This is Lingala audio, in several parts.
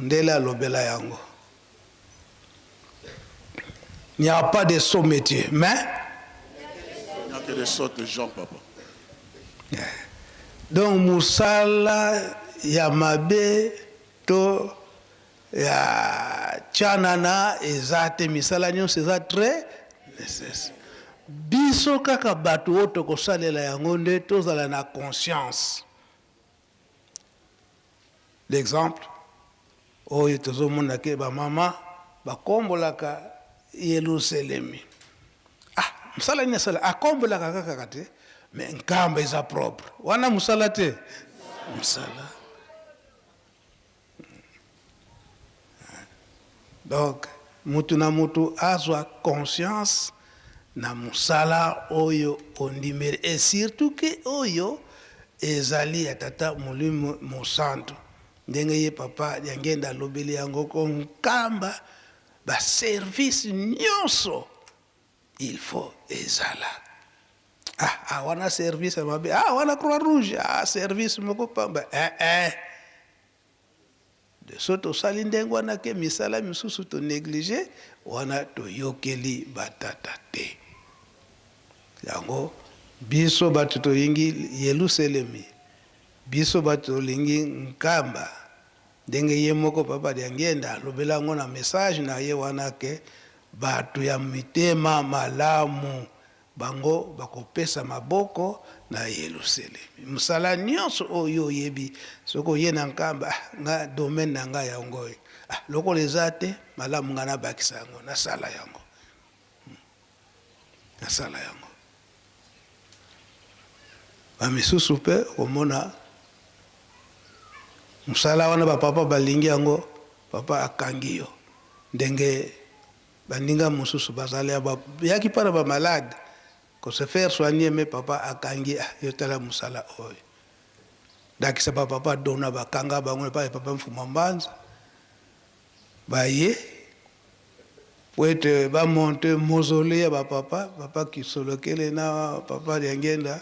Mundele alobela yango. Il n'y a pas de sot métier, mais Il n'y a que des sortes de gens, papa. Donc musala ya mabe to ya tshanana eza te, misala nyonso eza très nécessaire. Biso kaka bato oyo tokosalela yango nde tozala na conscience. L'exemple oyo tozomona ke ba mama bakombolaka Yelusalemi. Ah, mosala nini asala? Akombolaka kaka te, mais nkamba eza propre. Wana mosala te? Mosala. Donc mutu na mutu azwa conscience na musala oyo ondimeli et surtout que oyo ezali ya tata molimo mosantu ndenge ye papa Diangienda alobeli yango ko nkamba ba service nionso il faut ezala ah, ah wana service ya mabe ah wana croix rouge ah service moko pamba eh eh De soki tosali ndenge wana ke misala misusu to negliger wana toyokeli ba tata te. Yango biso batu tolingi Yeluselemi, biso batu tolingi Nkamba, ndenge ye moko Papa Diangienda alobela yango na message na ye wana ke batu ya mitema malamu Bango bakopesa maboko na Yeluselemi. Mosala nyonso oyo yo oyebi, soki oye na Nkamba, ah, nga domaine na nga yango oyo. Ah, lokola eza te, malamu nga nabakisa yango, nasala yango. Nasala yango. Ba misusu mpe okomona mosala wana ba papa balingi yango, papa akangi yo ndenge Baninga mosusu bazali awa bayaki mpo na ba malade ko se faire soigner mais papa akangi ah yo tala musala oyo ndakisa ba papa Dona bakanga bango epai ya papa Mfuma Mbanza baye po ete ba monte mausolee ya ba papa papa Kisolokele na papa Diangienda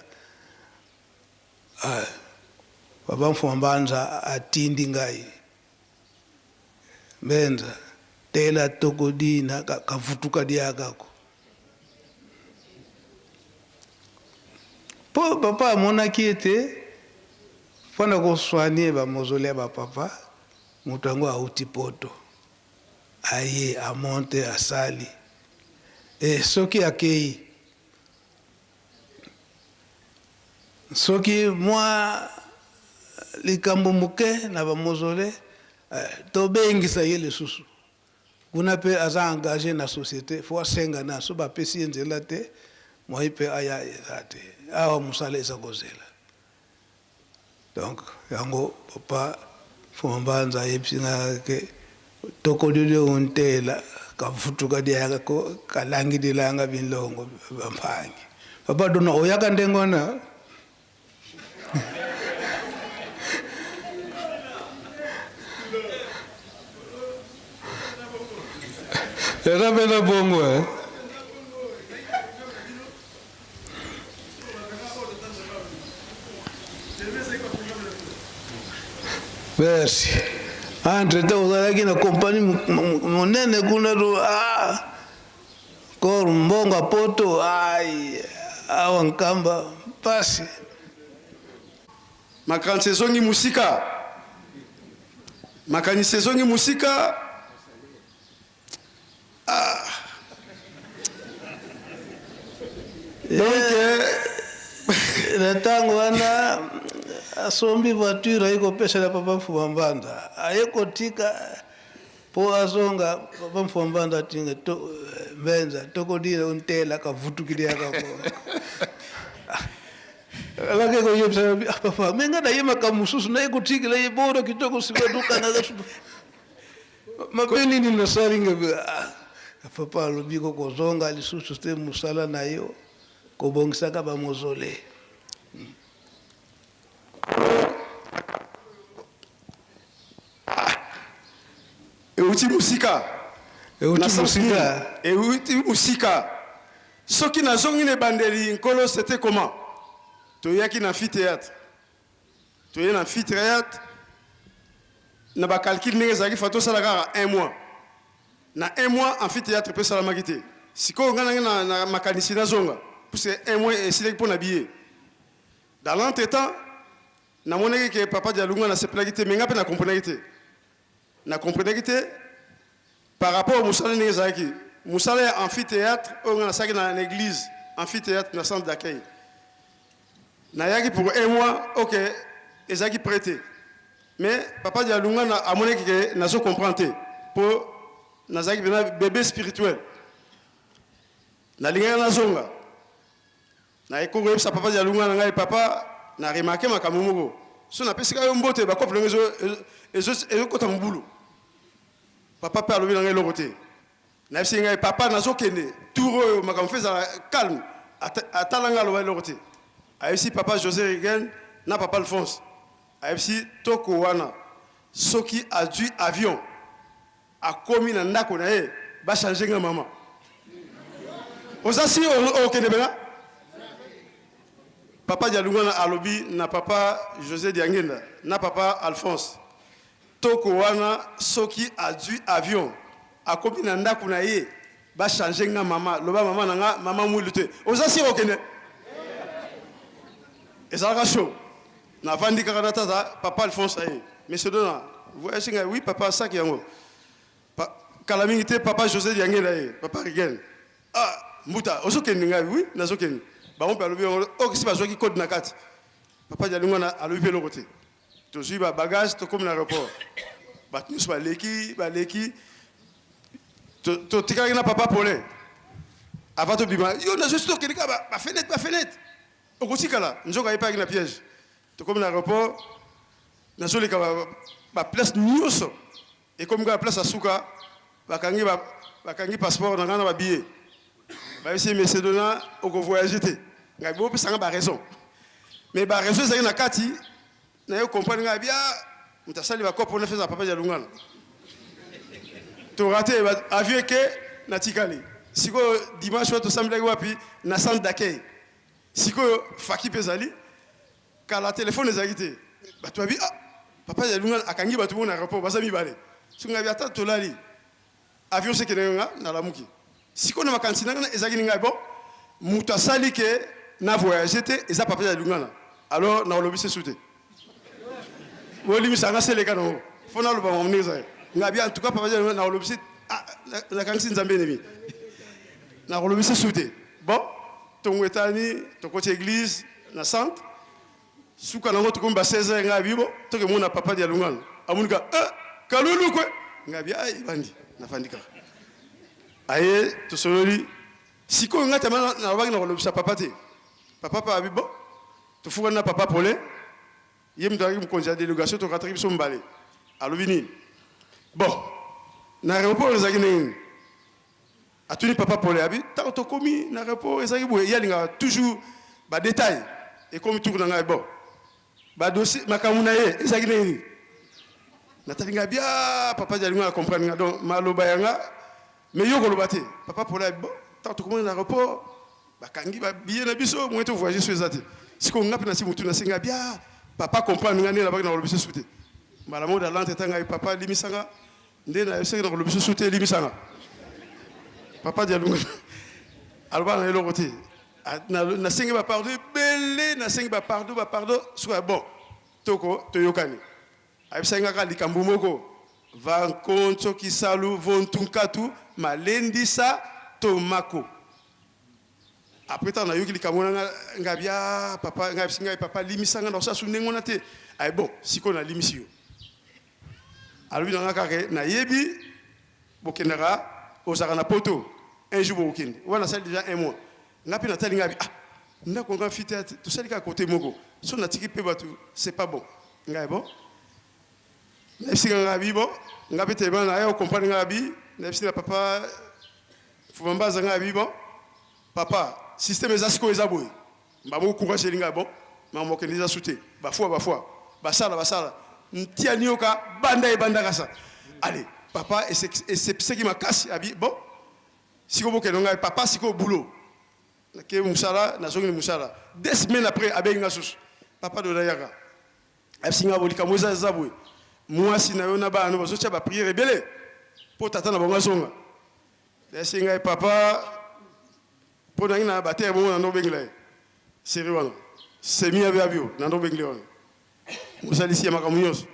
ah, papa Mfuma Mbanza atindi ngai Mbenza tela toko dina kavutuka diakako. Po papa amonaki ete mpo na ko soigner ba mausolee ya ba papa, moto yango awuti poto aye a monter asali et soki akeyi Soki mwa likambo moke na ba mausolee, tobengisa ye lisusu. Kuna pe aza engage na societe, faut asenga na soki bapesi ye nzela te, moyen pe aya eza te. Awa mosala eza kozela. Donc yango papa Mfumu Mbanza ayebisi nga ke tokodidi untela kavutuka diaka ko kalangidilanga binlongo bampangi. Papa Dona oyaka ndenge wana? Eza mpenza bongo eh? Merci. Entre temps ozalaki na compagnie monene kuna to ah kor mbongo ya poto ai awa nkamba pasi. Makanisi ezongi mosika, makanisi ezongi mosika. Ah. Donc, eh, na ntango wana asombi voiture aye kopesela papa Mfuma Mbanda, aye kotika mpo azonga papa Mfuma Mbanda atinga to, mbenza tokodila ontela kavutukili akako alaki koyebisa ah, papa me ngai naye makambo mosusu naye kotikela ye boro kitoko sikoyo tokangaka Mabe nini nasali nga ah, papa alobi ko kozonga lisusu te mosala na yo kobongisaka ba mausolee. Ah, euti mosika euti mosika euti mosika soki nazongi na ebandeli nkolo c'était comment toyaki na amphithéâtre Toye na amphithéâtre. Na ba calcul ndenge ezalaki fa tosala kaka un mois. Na un mois amphithéâtre mpe esalamaki te. Sikoyo ngai nange na, na makanisi nazonga puisque un mois esilaki mpo na billet. Dans l'entretemps namonaki ke papa Dialungana asepelaki te mais ngai mpe na comprenaki te. Na comprenaki te par rapport mosala ndenge ezalaki. Mosala ya amphithéâtre oyo ngai nasalaki na, na église amphithéâtre na centre d'accueil. Nayaki pour un mois, ok, ezalaki prêt te. Mais papa Dialungana amonaki ke nazo comprendre te po nazalaki pena bebe spirituel. Nalingaki nazonga. Naye koyebisa papa Dialungana ngai papa na remarquer makambo moko. So napesi ka yo mbote ba kope ndenge ezo ezo ezokota mobulu. Papa pe alobi na ngai eloko te. Nayebisi ngai papa nazokende tour oyo makambo fe ezala calme. Atala ngai aloba eloko te. Ayebisi papa Jose Regen na papa Alphonse. Ayebisi toko wana soki azui avion akomi na ndako na ye ba changer nga mama. Oza si okende pena? Papa Dialungana alobi na papa Jose Diangenda na papa Alphonse toko wana soki azui avion akomi na ndako na ye ba changer nga mama loba mama na nga mama mwilu te. Oza si okende? Ezalaka chaud. Navandi kaka na tata papa Alphonse aye. Monsieur Dona, voyage ngai oui papa sac yango. Pa, kala mingi te papa José Diangela ye, papa Rigen. Ah, mbuta ozokende ngai oui nazokende. Bango mpe alobi yango ok si bazwaki code na kati. Papa Dialungana alobi mpe eloko te. Tozwi ba bagage tokomi na aéroport. Bato nyonso baleki baleki totikalaki na papa Paulin. Avant tobima yo nazwi tokende kaka ba fenêtre ba fenêtre. Okotikala nzoka ye pe ayaki na piège. Tokomi na aeroport nazoleka ba, ba place nyoso ekomi kaka place ya suka bakangi ba, bakangi passeport na ngai na ba billet. Bayebisi monsieur Dona oko voyager te. Ngai bopesa ngai ba raison. Mais ba raison ezalaki na kati naye comprendre ngai bia moto asali ba cope wana feza papa Dialungana. To rate avion eke natikali. Sikoyo dimanche wana tosambelaki wapi na centre d'accueil. Sikoyo faki pe ezali kala telephone ezalaki te batu babi ah papa Dialungana akangi batu moko na aeroport baza mibale soki ngabi ata tolali avion se kende nga nalamuki sikoyo na makanisi na nga ezalaki ni ngai bon mutu asali ke na voyager te eza papa Dialungana alors na olobisi su te bolimisa nga seleka nango fo naloba mamu ndenge ezali ngabi en tout cas papa Dialungana na olobisi ah, nakangisi nzambe enemi na kolobisi su te bon Tongo etani tokoti eglise na centre suka nango tokomi ba 16 heures ngai bibo toke mona papa Dialungana amoni ka eh kalulu kwe ngai bi ai bandi nafandi kaka aye tosololi sikoyo ngai tama nalobaki na kolobisa papa te papa pa abi bon tofukani na papa Paulin ye moto azalaki mokonzi ya delegation tokataki biso mbale alobi nini bon na aéroport ezalaki ndenge nini Atuni papa Pole abi tango tokomi na aeroport ezalaki boye ye alingaka toujours ba detail ekomi tour na ngai bon ba dossier makambo na ye ezalaki ndenge nini natali ngai bia papa Dialingo a comprendre nga donc maloba ya nga mais yo koloba te papa Pole abi bon tango tokomi na aeroport bakangi ba billet na biso moyen to voyager so eza te sikoyo nga mpe nasi motu nasi ngai bia papa comprendre nga ndenge nabaki na koloba biso te mbala moko dalante ta ngai papa limisa nga Nde na yebisaki na koloba lisusu te limbisa nga. Papa Dialunga aloba na eloko te. Nasengi ba pardon ebele, nasengi ba pardon, ba pardon, suka bon. Toko toyokani. Ayebisaki nga kaka likambo moko. Vankonso kisalu vontunkatu malendisa tomako. Après tango nayoki likambo wana nga nga bia papa nga yebisi ngai papa limisa nga na kosala su ndenge wana te. Aye bon sikoyo nalimisi yo. Alobi na nga kaka nayebi bokendaka ozalaka na poto un jour bokokende wana nasali dejà un mois nga pe natali nga ah ndako nga fite tosali kaka kote moko so natiki pe bato c'est pas bon ngai bon nayebisi nga nga bi bon nga pe telema na ye ocomprendre nga bi nayebisi na papa Fumambaza nga bi bon papa système eza sikoyo eza boye Mbambo courage elinga bon makambo okende eza su te ba fois ba fois basala basala ntia nioka banda ebanda kasa allez papa esepisaki makasi abi bon siko bokende ngai papa siko boulot nake musala nazongi musala deux semaines après abengi nga susu papa dola yaka ayebisi nga bo likambo eza eza boye. Muasi na yo na bana no bazotia ba prière ebele po tata na bango azonga. Nayebisi ngai papa po nangi na batere bongo na ndobengela ye seri wana semi ya biabio na ndobengele wana mosalisi ya makambo nyonso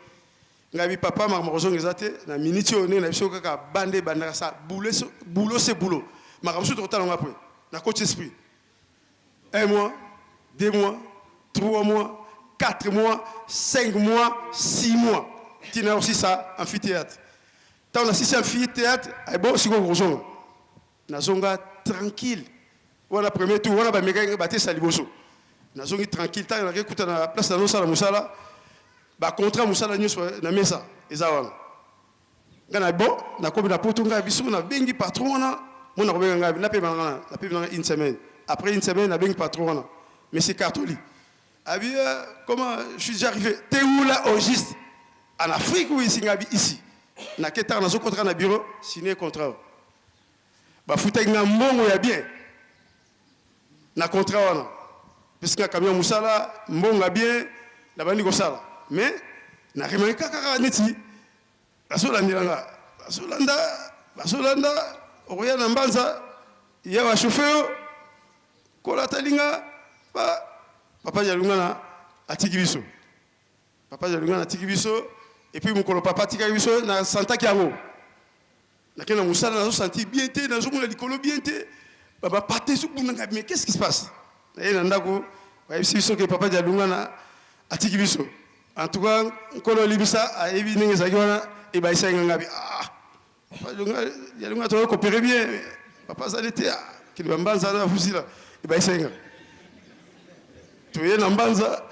ngai bi papa makambo kozonga eza te na miniti oyo ndenge na biso kaka bande ebandaka sa boulot se boulot makambo mosusu tokotala yango après na koti esprit. Un mois, deux mois, trois mois, quatre mois, cinq mois, six mois. Tina aussi ça amphithéâtre. Tant na sisi amphithéâtre, eh bon siko kozonga. Nazonga tranquille. Wana premier tour, wana ba meka ba tesa liboso. Nazongi tranquille tant na kuta na place na nosala musala. Ba contrat musala nyoso na mesa eza wana. Nga na bon nakomi na poto nga biso na bengi patron wana mona kobenga nga na pema nga na pema nga une semaine après une semaine na bengi patron wana monsieur Cartoli abi euh, comment je suis déjà arrivé t'es où là au juste en Afrique ou ici nga bi ici na ketaka nazo kotaka na bureau signer contrat bafutaki nga mbongo ya bien na contrat wana pesi nga camion mosala mbongo ya bien nabandi kosala mais na remarque kaka neti Bazolandela nga, bazolanda, bazolanda, okoya na mbanza ya ba chauffeur kola atali nga ba papa Jalungana atiki biso. Papa Jalungana atiki biso et puis mokolo papa atikaki biso na santaki yango. Nakei na mosala nazo sentir bien te, nazomona likolo bien te. Ba ba pate ezobunda ngai mais qu'est-ce qui se passe? Naye na ndako bayebisi biso ke papa Dialungana atiki biso. En tout cas Nkolo limbisa ayebi ndenge ezalaki wana ebayisaki nga ngabi ah papa Dialungana tozo coopérer bien papa azali te ah kende ba mbanza na fusila ebayisaki nga. Toye na mbanza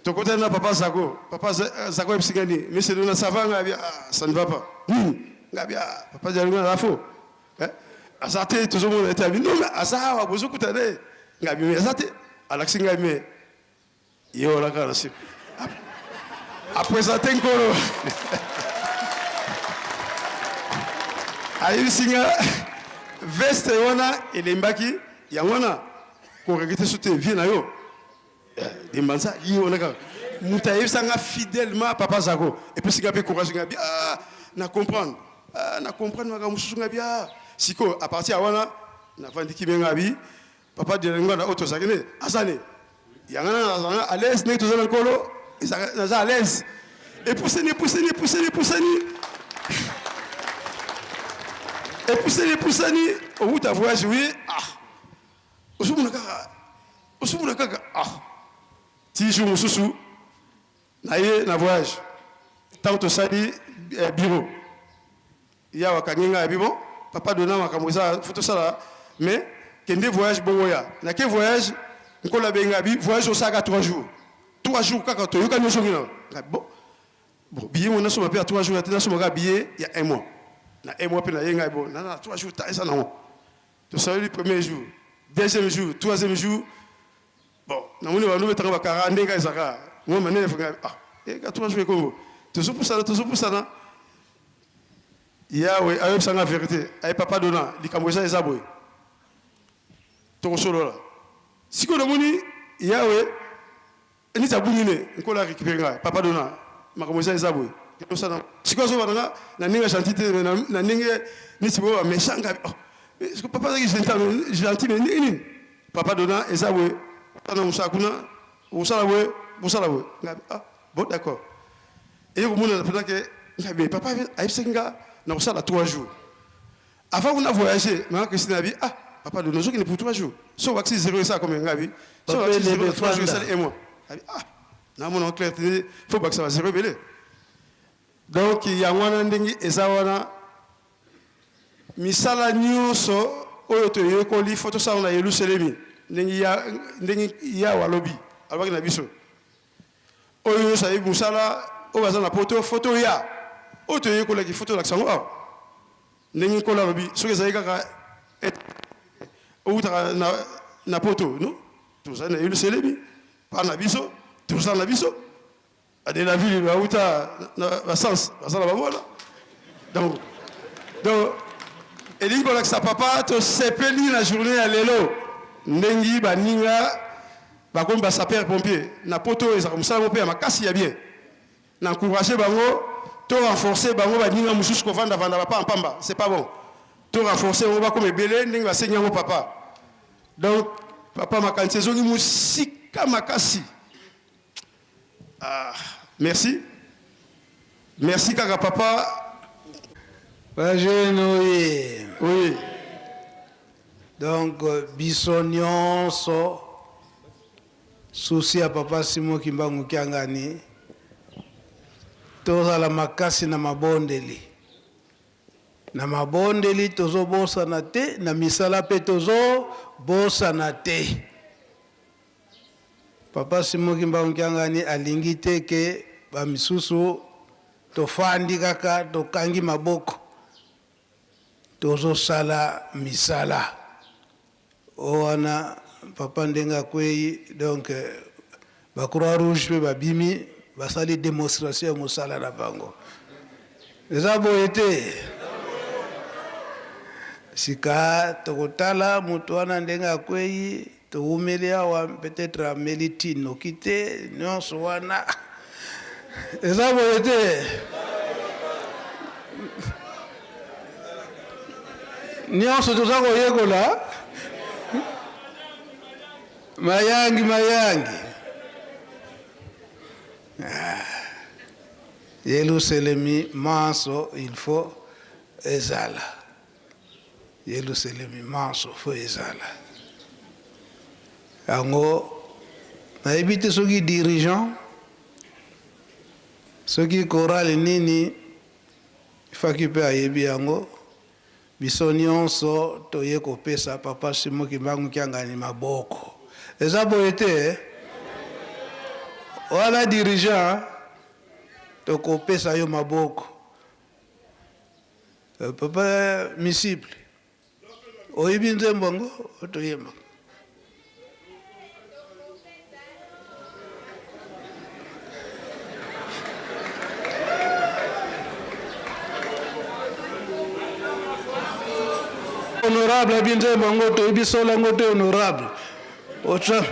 tokutani na papa Zako. Papa Zako ayebisi ngai nini? Monsieur Dona ça va? Ngai ah ça ne va pas. Nini? Ngai ah papa Dialungana aza faux. Eh? Aza te tozomona ete abi non mais aza awa bozokutana ye. Ngai mais aza te. Alakisi ngai mais ye wana kaka na nsima. A présenter Nkolo. Ayebisi nga veste wana elembaki yango wana ko regretter so te vie na yo Dembanza ye wana kaka moto ayebisa nga fidèlement papa Zako epesi nga mpe courage nga bi ah na comprendre ah na comprendre makambo mosusu nga bi ah sikoyo à partir ya wana navandi kimia nga bi papa Dialungana oyo tozalaki ne aza ne yanga na nazanga à l'aise ndenge toza na nkolo naza à l'aise epusani epusani epusani epusani epusani epusani owuta voyage oui ah ozomona kaka ozomona kaka ah ti jour mosusu na ye na voyage ntango tosali eh, bureau Yawe akangi ngai abi bon papa dona makambo eza faut tosala mais kende voyage bongo ya na ke voyage nkolo abengi ngai abi voyage osalaka 3 jours 3 jours kaka toyokani ozongi na ngai bon bon billet ngo nasomba mpe ya 3 jours ya te nasomba kaka billet ya 1 mois na 1 mois mpe naye ngai bon na na 3 jours ta eza nango tosaleli premier jour deuxième jour troisième jour bon namoni bandu betanga bakara ndenge ezalaka mwa manene ah eka 3 jours ekongo tozopusana tozopusana Yahweh ayebisa nga verite aye papa dona likambo eza eza boye tokosolola sikoyo namoni Yahweh neti abungi ne nkolo a récupéré nga papa dona makambo eza eza boye tosala sikoyo azoba na nga na ndenge ya gentil te na ndenge neti boye ba méchant nga oh, papa azalaki gentil gentil mais ndenge nini papa dona eza boye na mosala kuna bosala boye bosala boye nga ah bon d'accord Eye komonana mpenza ke nga mais papa ayebisaki nga na kosala 3 jours avant kuna voyager mama Christine abi ah papa dono ozokende pour 3 jours so obakisi zero esala combien nga abi so obakisi zero na 3 jours esali un mois abi ah namona clair te faut bakisa ba zero ebele donc yango wana ndenge eza wana misala nyonso oyo toyekoli fo tosala na Yelusalemi ndenge ya ndenge Yawe alobi alobaki na biso Oyo nionso ayebi musala oyo baza na poto faut toya oyo toyekolaki faut tolakisa yango awa ndenge nkolo alobi soki ezali kaka owutaka na, na poto no tozali na yelusalemi pa na biso toza na biso ade la ville bauta na basens baza na bango wana donc donc elingi kolakisa papa tosepeli na journée ya lelo ndenge baninga Bakomi ba sapeur pompier na poto oyo ezalaka mosala moko pe ya makasi ya bien. Na encourager bango to renforcer bango baninga mosusu kovanda vanda ba pamba c'est pas bon. To renforcer bango bakoma ebele ndenge basengi yango papa. Donc papa makanisi ezongi mosika makasi. Ah, merci. Merci kaka papa. Ba jeune oye. Oui. Donc biso nyonso souci ya papa Simon Kimbangu Kiangani tozala makasi na mabondeli. Na mabondeli tozobosana te, na misala pe tozobosana te. Papa Simon Kimbangu Kiangani alingi te ke ba misusu tofandi kaka tokangi maboko, tozosala misala. O wana papa ndenge akweyi donc ba croix rouge pe babimi basali demonstration ya mosala na bango. Eza boye te? Sika tokotala moto wana ndenge akweyi, towumeli awa peut-etre ameli ti noki te, nionso wana eza boye te? Nionso toza koyekola mayangi mayangi. Ah. Yeluselemi manso il faut ezala. Yeluselemi manso faut ezala. Yango nayebi te soki dirigeant soki chorale nini faki pe ayebi yango. Biso nionso toye kopesa papa Simon Kimbangu Kiangani maboko. Eza boye te eh? Wana dirigeant tokopesa yo maboko. Euh, papa Misible, oyebi nzembo yango toyemba. Honorable abi nzembo yango toyebi solo yango te honorable. Ocha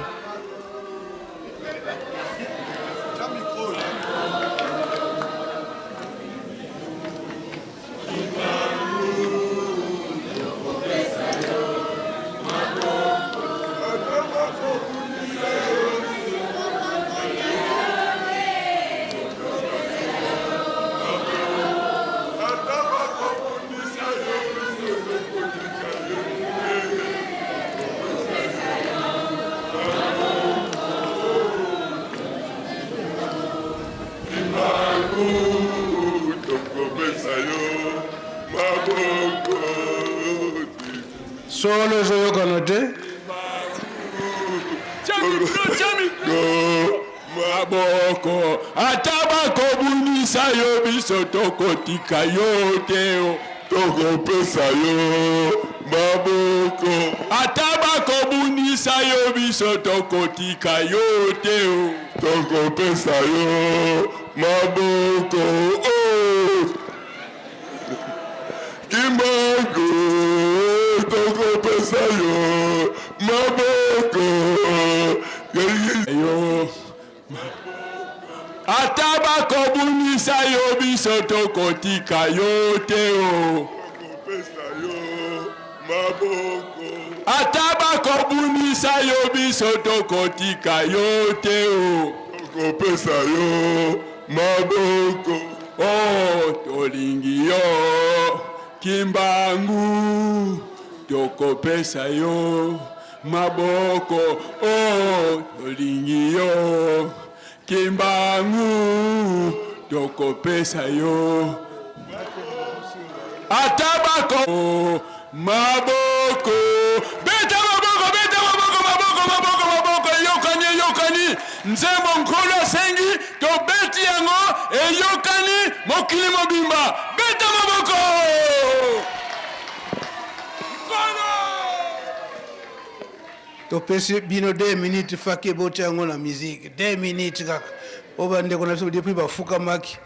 Solo ezoyokana te. Maboko ata bakobundisa yo biso tokotika yo te o. Tokopesa yo maboko. Ata bakobundisa yo biso tokotika yo te o. Tokopesa yo maboko oh. Kimbangu tokopesa yo maboko. Yo ata bakobundisa yo biso tokotika yo te o. Tokopesa yo maboko. Ata bakobundisa yo biso tokotika yo te o. Tokopesa yo maboko. Oh, tolingi yo Kimbangu, tokopesa yo maboko. Oh, tolingi yo Kimbangu, tokopesa yo ata bako maboko. Beta maboko, beta maboko, maboko, maboko, maboko, eyokani, eyokani. Nzembo Nkolo asengi tobeti yango, eyokani mokili mobimba. Beta maboko! Nkolo! Topesi bino 2 minutes faki botia yango na musique 2 minutes kaka po bandeko na biso depuis bafukamaki.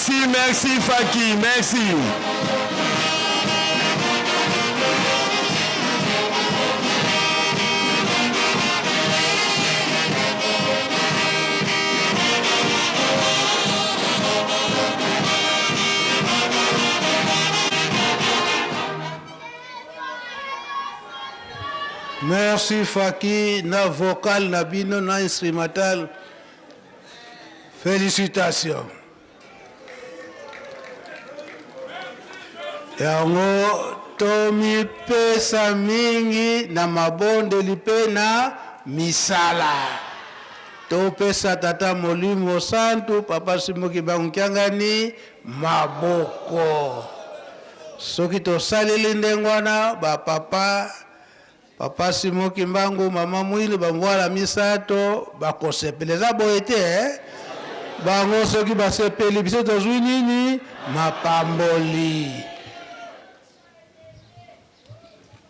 Merci, merci Faki, merci. Merci Faki na vocal na bino na instrumental. Félicitations. Yango tomipesa mingi na mabondeli mpe na misala. Topesa Tata Molimo Santu, Papa Simon Kimbangu Kiangani maboko. Soki tosaleli ndenge wana ba papa Papa Simon Kimbangu, Mama Mwilu, bambwala misato bakosepela. Eza boye te eh? Bango soki basepeli, biso tozwi nini? Mapamboli.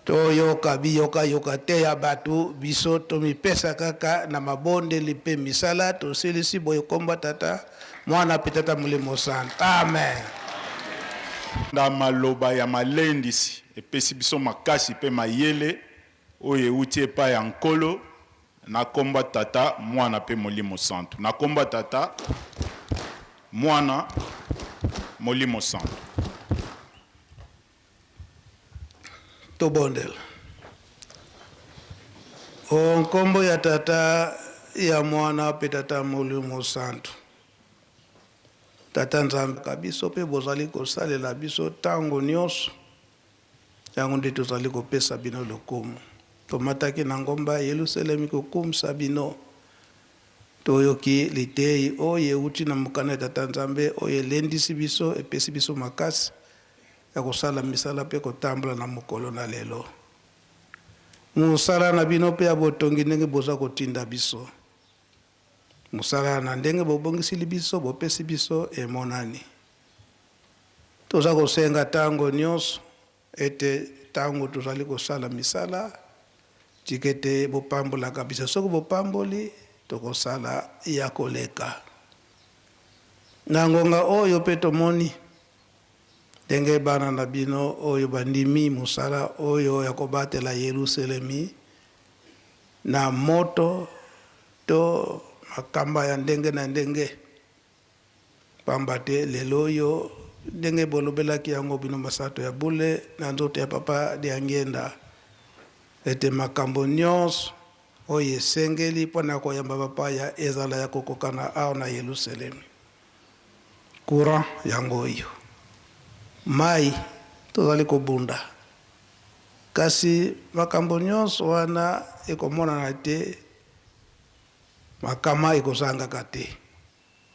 Toyoka biyokayoka te ya bato, biso tomipesa kaka na mabondeli mpe misala. Tosilisi boye kombo Tata, Mwana mpe Tata Molimo Santu. Amen. Na maloba ya malendisi epesi biso makasi mpe mayele oyo euti epai ya Nkolo, na kombo ya Tata, Mwana mpe Molimo Santu. Na kombo ya Tata, Mwana, Molimo Santu. Tobondela. O nkombo ya Tata, ya Mwana mpe Tata Molimo Santu. Tata Nzambe ka biso mpe bozali kosalela biso ntango nyonso, yango nde tozali kopesa bino lokumu. Tomataki na ngomba ya Yelusalemi kokumisa bino. Toyoki liteyi oyo euti na mokanda ya Tata Nzambe oyo elendisi biso, epesi biso makasi ya kosala misala mpe kotambola na mokolo na lelo. Mosala na bino mpe ya botongi ndenge boza kotinda biso. Mosala na ndenge bobongisili biso, bopesi biso emonani. Toza kosenga tango nionso ete tango tozali kosala misala, tika ete bopambolaka biso. Soki bopamboli, tokosala ya koleka. Na ngonga oyo mpe tomoni ndenge bana na bino oyo bandimi mosala oyo ya kobatela Yelusalemi na moto to makamba ya ndenge na ndenge, pamba te lelo oyo, ndenge bolobelaki yango bino basato ya bule na nzoto ya Papa Diangienda, ete makambo nyonso oyo esengeli mpo na koyamba bapaya ezala ya kokokana awa na Yelusalemi. Courant yango oyo, mayi, tozali kobunda. Kasi makambo nyonso wana ekomonana te, makama ekozangaka te.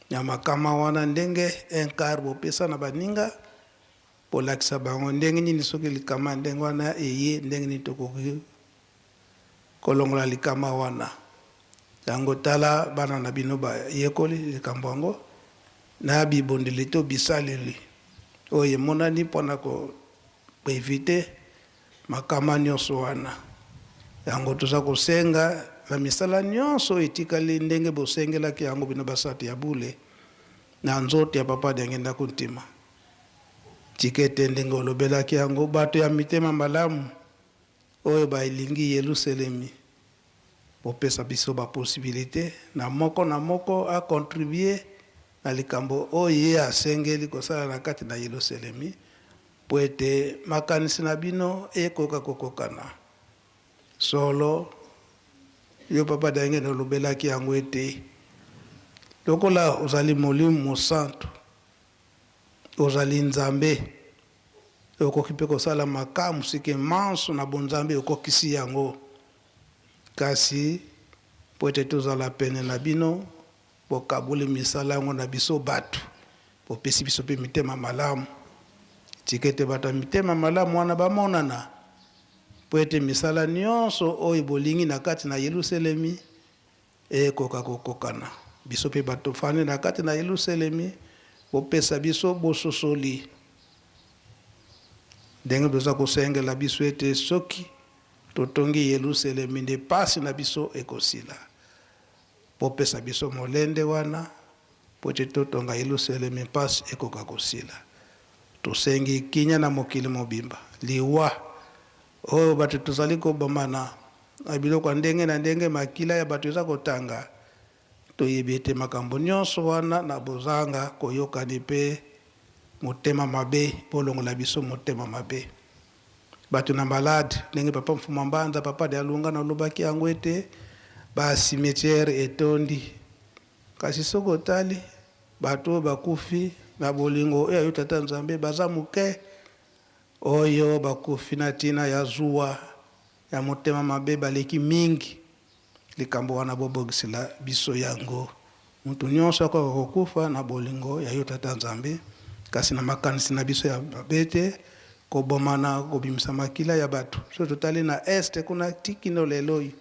Na makama wana, ndenge un quart bopesa na baninga, bolakisa bango ndenge nini soki likama ya ndenge wana eye, ndenge nini tokoki kolongola likama wana. Yango tala bana na bino bayekoli likambo yango na bibundeli to bisaleli oyo emonani mpo na ko eviter makama nionso wana. Yango toza kosenga na misala nionso oyo etikali ndenge bosengelaki yango bino basato ya bule na nzoto ya Papa Diangienda Kuntima. Tika ete ndenge olobelaki yango bato ya mitema malamu oyo balingi Yeluselemi bopesa biso ba possibilites na moko na moko a contribuer na likambo oyo ye asengeli kosala na kati na Yeluselemi Mpo ete makanisi na bino ekoka kokokana. Solo, yo Papa Diangienda olobelaki yango ete lokola ozali Molimo Mosantu, ozali Nzambe, okoki mpe kosala makamwisi ke manso na bonzambe okokisi yango. Kasi mpo ete tozala pene na bino, Bokaboli misala yango na biso bato, bopesi biso mpe mitema malamu. Tika ete bato ya mitema malamu wana bamonana, mpo ete misala nyonso oyo bolingi na kati na Yelusalemi ekoka kokokana. Biso mpe bato tofandi na kati na Yelusalemi, bopesa biso bososoli ndenge boza kosengela biso ete soki totongi Yelusalemi nde pasi na biso ekosila. Bopesa biso molende wana. mpo ete totonga Yelusalemi mpasi ekoka kosila. Tosengi kimia na mokili mobimba. Liwa oyo bato tozali kobomana na biloko ya ndenge na ndenge, makila ya bato eza kotanga, toyebi ete makambo nyonso wana na bozanga koyokani mpe motema mabe. Bolongola biso motema mabe. Bato na malade, ndenge papa Mfuma Mbanza, papa Dialungana alobaki yango ete ba cimetière etondi, kasi soki otali bato oyo bakufi na bolingo oyo ya yo Tata Nzambe baza moke, oyo bakufi na tina ya zuwa ya motema mabe baleki mingi. Likambo wana bobongisela biso yango. Moto nyonso akoka kokufa na bolingo ya yo Tata Nzambe, kasi na makanisi na biso ya mabe te, kobomana, kobimisa makila ya bato. Soki totali na Est kuna ti kino lelo oyo,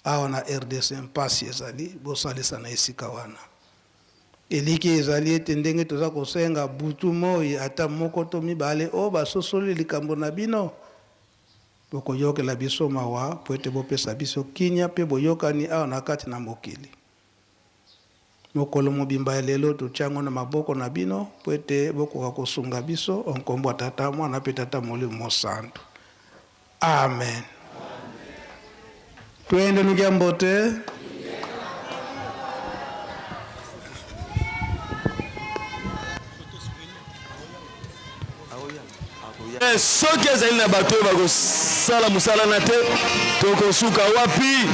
awa na rdc mpasi ezali, bosalisa na esika wana. Elikya ezali ete ndenge toza kosenga butu moi, ata moko to mibale oyo basosoli likambo na bino, Bokoyokela biso mawa mpo ete bopesa biso kimia mpe boyokani awa na kati na mokili. Mokolo mobimba ya lelo totia yango na maboko na bino mpo ete bokoka kosunga biso o nkombo ya Tata, Mwana mpe Tata Molimo Mosantu. Amen. Twende nukia mbote. Eh, soki ezali na bato oyo bakosala mosala na te, tokosuka wapi?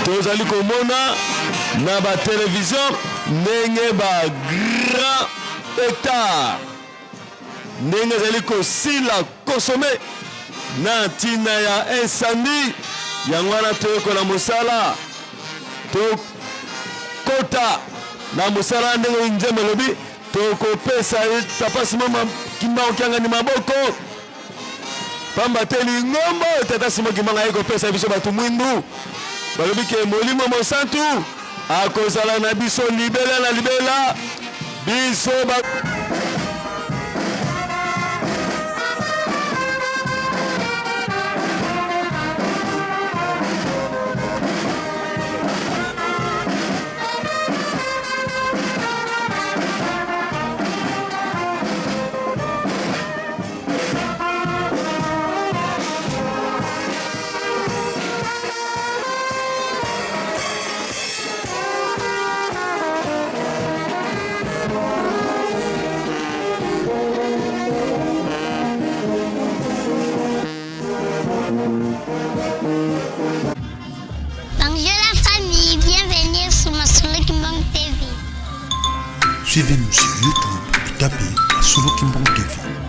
Tozali komona na batelevizio ndenge ba grand hectare ndenge ezali kosila kosome na ntina ya incendie. Yango wana toyekola mosala, tokota na mosala ndenge nzembo elobi. Tokopesa ye Papa Simon Kimbangu Kiangani maboko, pamba te lingomba oyo Tata Simon Kimbangu aye kopesa biso bato mwindu, balobi ke Molimo Mosantu akozala na biso libela na libela. Biso ba Bonjour la famille, bienvenue sur Masolo Kimbang TV. Suivez-nous sur YouTube et tapez Masolo Kimbang TV.